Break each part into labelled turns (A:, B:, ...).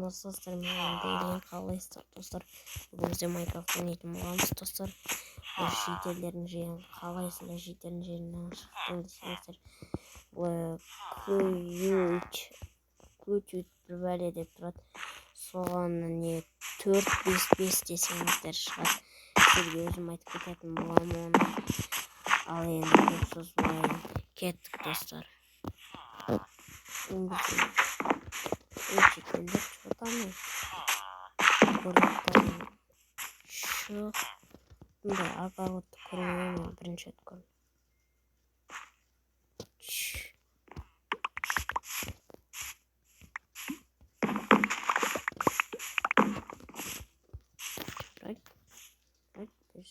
A: Саламатсыздар ма, деген қалайсыздар, достар? Бүгін бізде Майнкрафт ойнайтын боламыз, достар. Бұл шетелдердің жерін қалайсыңдар, шетелдің жерінен шықтың десеңіздер, ключ ключ бір бәле деп тұрады. Соған не 4 5 5 десеңіздер, шығады. Сіздерге өзім айтып кететін боламын оны. Ал енді көп созбай кеттік, достар. Шетелдер, что там, огородтан шық. Бұндай огородты көрмеген мен, бірінші рет көрдім. Right, right, бес.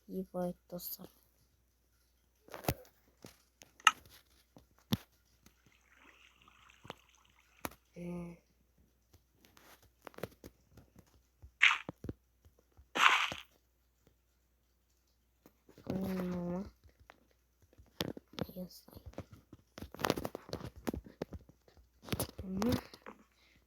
A: Ебать, достар. Мынау ма?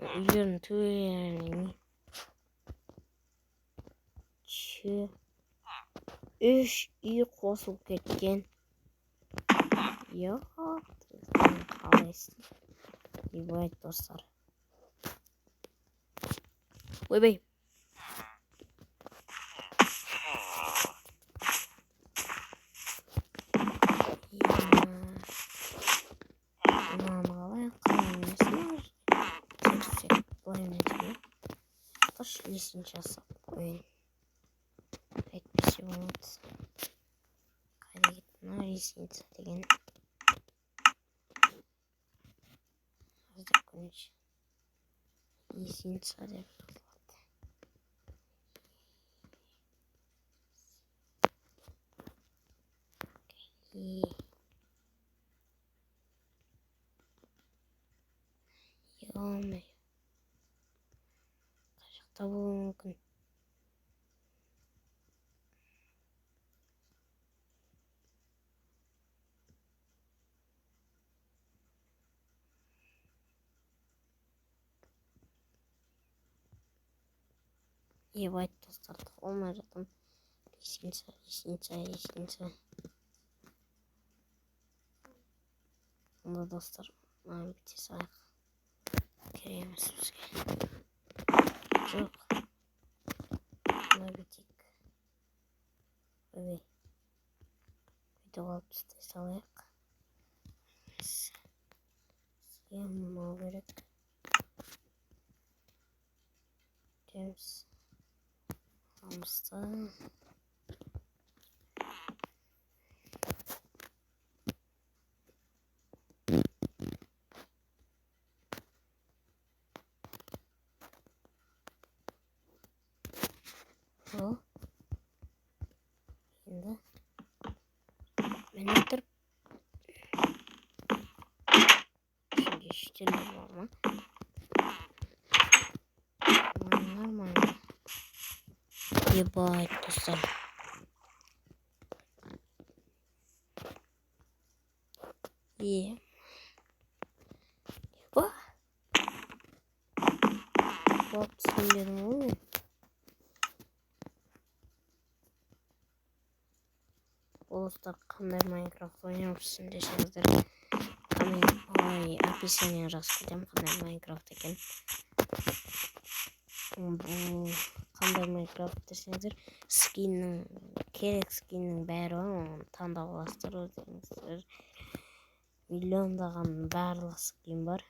A: Үйлердің төбелеріне че үш үй қосылып кеткен. Қалайсың, ебать, достар? Ойбай! Мынаны қалай, қалай мінесің? Былай мінесің ба? Лестница жасап қояйын, әйтпесе болмайды. Қайда кетті мына лестница деген? Іздеп көрейінші, лестница деп жазылады. Ё-моё, қай жақта болуы мүмкін? Ебать, достар, таба жатырмын. Лестница, лестница, лестница. Онда, достар, мынаны бүйте салайық, керек емес бізге. Жоқ, мына бүйтейік. Ойбай, бүйтіп алып тастай салайық. Бізге мынау керек. Бүйтеміз, аламыз да. О, енді міне тұрып ішінде шетелдер бар ма? Нормально. Ебать, достар. Е, құлап түстім дедім ғой мен. Достар, қандай Майнкрафт ойнап жүрсің десеңіздер, ой, описание жазып кетемін, қандай Майнкрафт екен бұл. Қандай Майнкрафт десеңіздер, скиннің керек, скиннің бәрі бар, оны таңдап аласыздар өздеріңіздер. Миллиондаған барлық скин бар,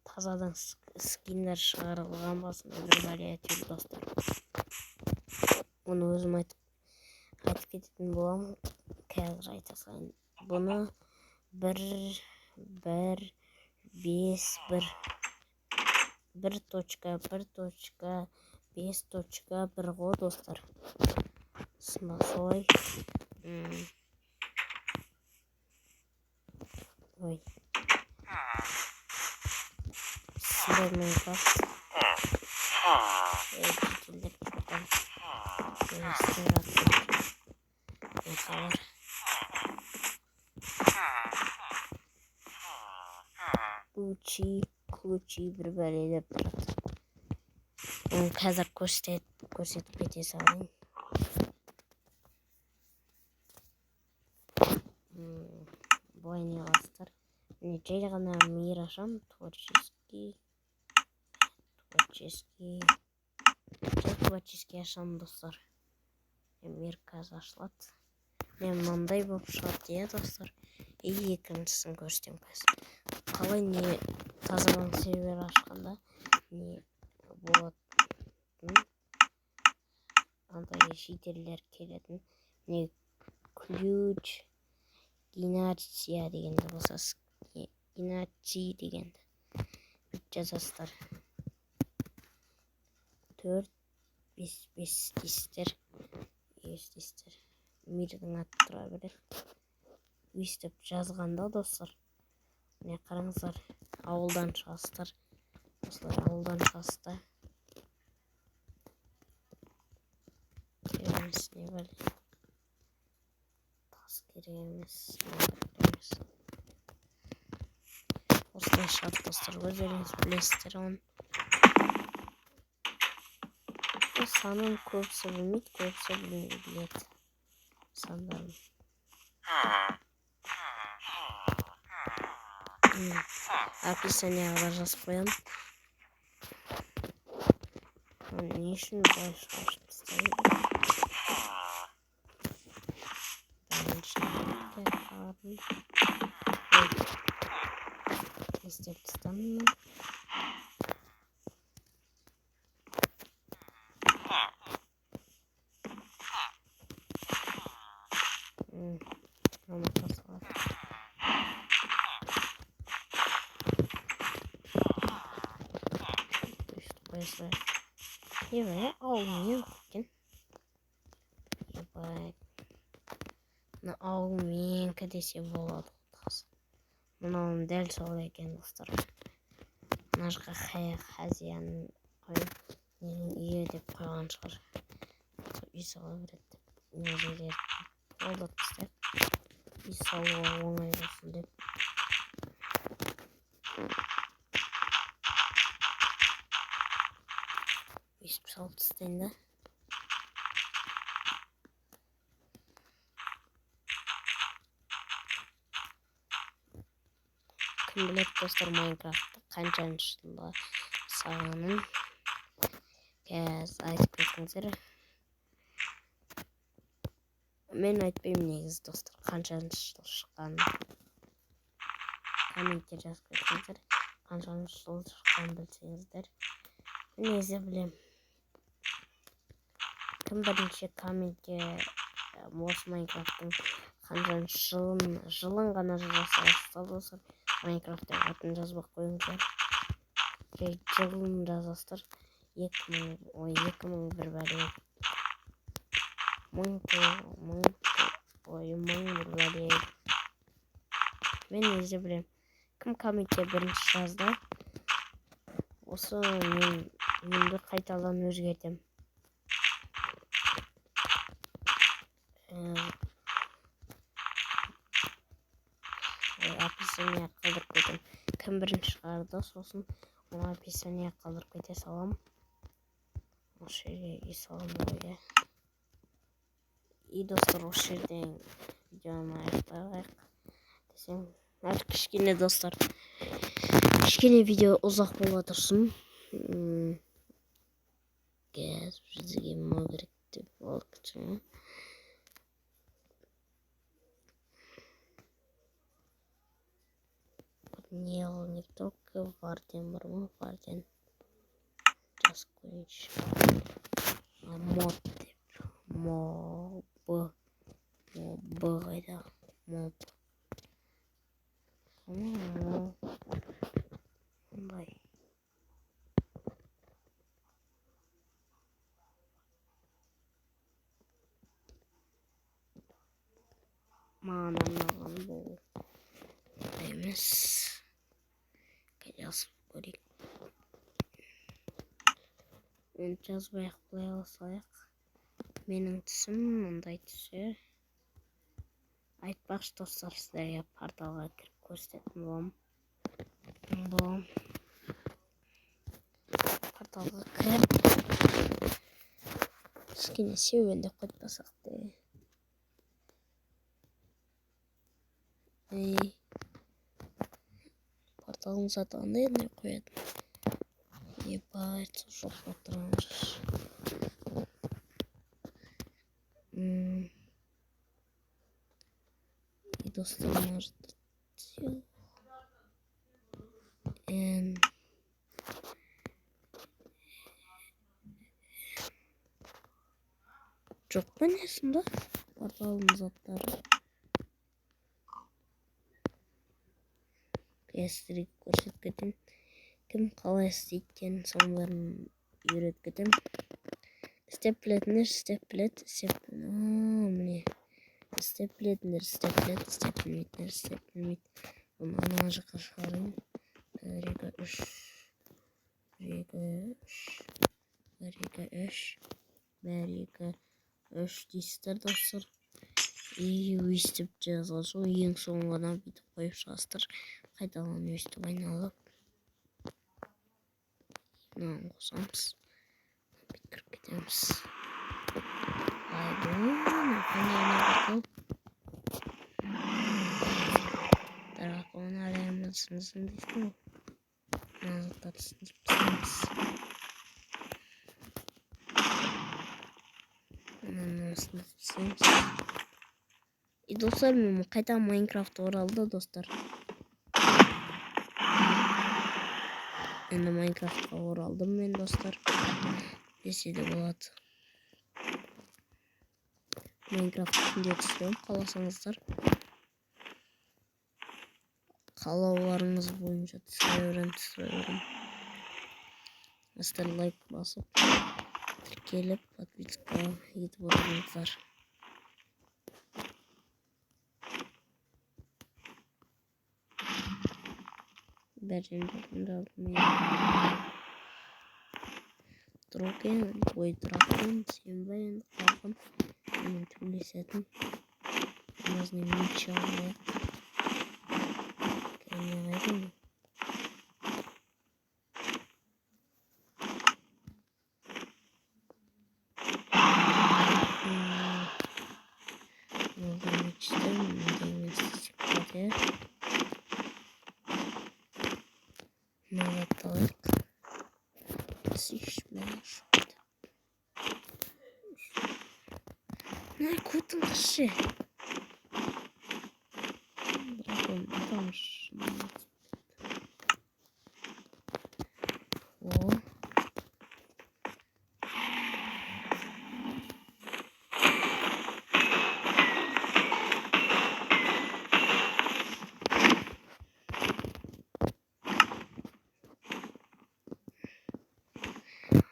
A: тазадан скиндер шығарылған басында, бір бәле әйтеуір, достар. Оны өзім айтып кететін боламын, қазір айта салайын. Бұны 1 1 5 1, 1.1.5.1 ғой, достар. Солай. Ой, сондай Майнкрафт. Ей, шетелдер, что там не істеп жатсыңдар? Мен. олар. Ключи бір бәле деп тұрады. Оны қазір көрсетіп кете салайын. Былай не қыласыздар? Міне, жай ғана мир ашамын. Творческий. Жай творческий ашамын, достар. Мир қазір ашылады. Міне, мынандай болып шығады, иә, достар. И екіншісін көрсетемін қазір. Қалай не тазадан сервер ашқанда не болатын, андай шетелдер келетін. Міне, ключ генерация дегенді басасыз. Генерация дегенді бүйтіп жазасыздар. 4 5 5 дейсіздер. Естисіздер. Мирдің аты тұра береді. Өйстіп жазғанда, достар, міне қараңыздар, ауылдан шығасыздар. Осылай ауылдан шығасыздар. Керек емес, не бәле. Тас керек емес, керек емес. Осылай шығады, достар, өздеріңіз білесіздер оны. Санын көбісі білмейді, көбісі біледі сандарын. Описанияға да жазып қоямын. Не үшін былай шығарып тастаймын? Не істеп тастадым мен? Ебай, ауыл менікі екен. Ебай. Мына ауыл менікі десе болады. Мынауым дәл сол екен, достар. Мына жаққа хазиянын қойып, менің үйі деп қойған шығар. Сол үй сала береді деп. Мына жерлерді қолдап тастайық. Үй салуға оңай болсын деп. Өйстіп салып тастайын да. Кім біледі, достар, Майнкрафтты қаншаншы жылда салғанын қазір айтып кетіңіздер. Мен айтпаймын негізі, достар, қаншаншы жыл шыққанын. Комментте жазып кетіңіздер, қаншаншы жыл шыққанын білсеңіздер. Мен негізі білемін. Кім бірінші комментке осы Майнкрафттың қаншаншы жылын ғана жаза саласыздар, достар. Майнкрафттың атын жазбай қойыңыздар. Жай жылын жазасыздар. Екі мың бір бәле. Мың мың ой, мың бір бәле. Мен негізі білемін. Кім комментке бірінші жазды, осы мен үйімді қайтадан өзгертемін. Описание қалдырып кетемін. Кім бірінші шығарды, сосын оны описание қалдырып кете саламын. Осы жерге үй саламын ғой, иә. И достар, осы жерден видеоны аяқтайық десең, әлі кішкене, достар, кішкене видео ұзақ бола тұрсын. Қазір бізге мынау керек деп алып. Не, ол не только Варден бар ма? Варден жазып көрейінші. Мод деп. Моб. Моб қайда? Моб. Мындай. Маған арналған бұл емес. Жазып көрейік. Оны жазбай ақ былай ала салайық. Менің түсім мындай түсі. Айтпақшы, достар, сіздерге порталға кіріп көрсететін боламын. Порталға кіріп, кішкене серуендеп қайтпасақ те. Ей, порталдың заты қандай андай қоятын? Ебать, жоқ болып тұрған. И, достар, мына жақта Н жоқ па, не сонда порталдың заттары? Сіздерге көрсетіп кетемін, кім қалай істейді екенін, соның бәрін үйретіп кетемін. Істеп білетіндер істеп біледі, істеп, міне, істеп білетіндер істеп біледі, істеп білмейтіндер істеп білмейді. Бұны ана жаққа шығарайын. Бір, екі, үш, бір, екі, үш, бір, екі, үш, бір, екі, үш дейсіздер, достар. И өйстіп жазған соң, ең соңғына бүйтіп қойып шығасыздар. Қайтадан өйстіп айналып, мынаны қосамыз, бүйтіп кіріп кетеміз. Айбой, қандай портал! Дракон әлемісің дейсің ғой. Мына заттарды сындырып тастаймыз, мынаны сындырып тастаймыз. И, достар, мен қайта Майнкрафт оралды, достар. Енді Майнкрафтқа оралдым мен, достар, десе де болады. Майнкрафт күнде түсіремін, қаласаңыздар, қалауларыңыз бойынша түсіре беремін, түсіре беремін. Сіздер лайк басып, тіркеліп, подписка етіп отырыңыздар. Бәрін жақындалдым. Дракон, ой, дракон сен ба енді, қалған менімен төбелесетін? Алмазный меч алайық. Кәне, қайда ол? Мынандай мечті мындаймен істесек болады, иә. Мына затты алайық. Түсейікші, мә, ұшып кетті. Мына көтің қысшы, дракон атамыш. О,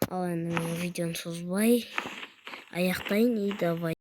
A: ал енді мен видеоны созбай аяқтайын. И давай.